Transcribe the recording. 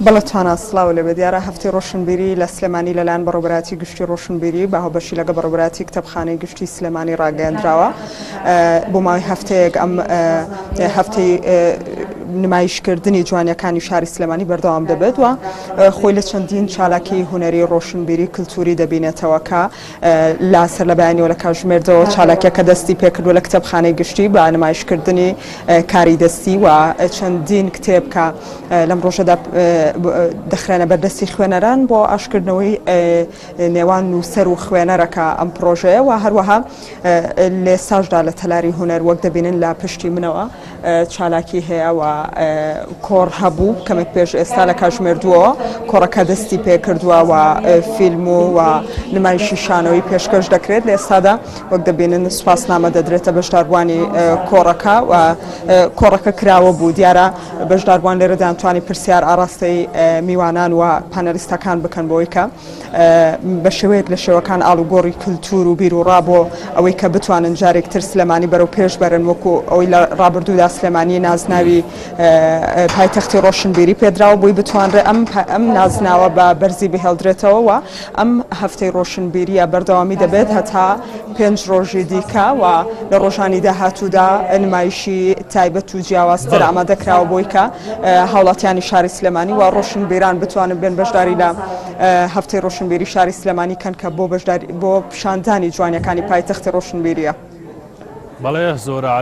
بەڵێ توانا سڵاو لێبێ دیارە هەفتەی ڕۆشنبیری لە سلێمانی لەلایەن بەڕێوەبەرایەتی گشتی ڕۆشنبیری بە هاوبەشی لەگەڵ بەڕێوەبەرایەتی کتێبخانەی گشتی سلێمانی ڕاگەیەندراوە بۆ ماوەی هەفتەیەک ئەم هەفتەی نمایشکردنی جوانیەکانی شاری سلێمانی بەردەوام دەبێت و خۆی لە چەندین چالاکی هونەری ڕۆشنبیری کللتوری دەبینێتەوە کە لە سەر لە بەیانیەوە لە کاتژمێر دەوە چالاکیەکە دەستی پێکردووە لە کتێبخانەی گشتی بە نمایشکردنی کاری دەستی و چەندین کتێب کە لەم ڕۆژەدا دەخرێنە بەردەستی خوێنەران بۆ ئاشکردنەوەی نێوان نووسەر و خوێنەرەکە ئەم پرۆژەیە و هەروەها لێستاشدا لە تەلاری هونەر وەک دەبینن لە پشتی منەوە چالاکی هەیە و کۆڕ هەبوو کەمێک پێش ئێستا لە کاژمێر دووەوە کۆڕەکە دەستی پێکردووە و فیلم و و نمایشی شانۆیی پێشکەش دەکرێت لە ئێستادا وەک دەبینن سوپاسنامە دەدرێتە بەشداربووانی کۆڕەکە و کۆڕەکە کراوە بوو دیارە بەشداربووان لێرە دەیانتوانی پرسیار ئاڕاستەی میوانان و پانەلیستەکان بکەن بۆی کە بە شێوەیەک لە شێوەکان ئاڵوگۆڕی کلتور و بیروڕا بۆ ئەوەی کە بتوانن جارێک تر سلێمانی بەرەو پێش بەرن وەکو ئەوەی لە ڕابردوودا سلێمانی نازناوی پایتەختی ڕۆشنبیری پێدراوە بۆی بتوانرێ ئەم ئەم نازناوە بە بەرزی بهێڵدرێتەوە و ئەم هەفتەی ڕۆشنبیریە بەردەوامی دەبێت هەتا پێنج ڕۆژی دیکە و لە ڕۆژانی داهاتوودا نمایشی تایبەت و جیاوازتر ئامادەکراوە بۆی کە هاوڵاتیانی شاری سلێمانی و ڕۆشنبیران بتوانن بێن بەشداری لە هەفتەی ڕۆشنبیری شاری سلێمانی کەن کە بۆ بەشداری بۆ پیشاندانی جوانیەکانی پایتەختی ڕۆشنبیریە. بەڵێ زۆرە.